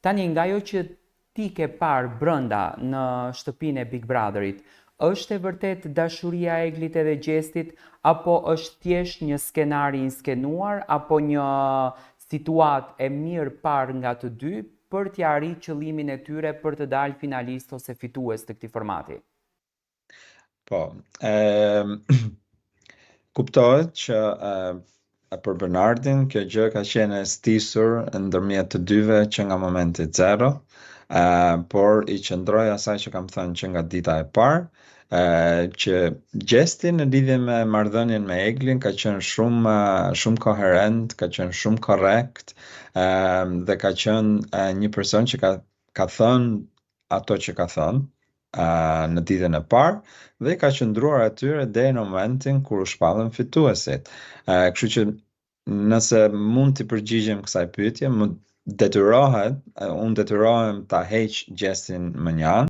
Tani nga ajo që ti ke parë brenda në shtëpinë e Big Brotherit, është e vërtetë dashuria e Eglit edhe Gjestit apo është thjesht një skenar i inskenuar apo një situatë e mirë parë nga të dy për t'ia arrit qëllimin e tyre për të dalë finalist ose fitues të këtij formati? Po, kuptohet që e, për Bernardin kjo gjë ka qenë e stisur ndërmjet të dyve që nga momenti zero, e, por i qëndroj asaj që kam thënë që nga dita e parë, e, që Gjesti në lidhje me marrëdhënien me Eglin ka qenë shumë shumë koherent, ka qenë shumë korrekt, e, dhe ka qenë një person që ka ka thënë ato që ka thënë në ditën e parë dhe i ka qëndruar atyre deri në momentin kur u shpallën fituesit. Kështu që nëse mund t'i përgjigjem kësaj pyetje, më detyrohet, unë detyrohem ta heq Gjestin mënjanë.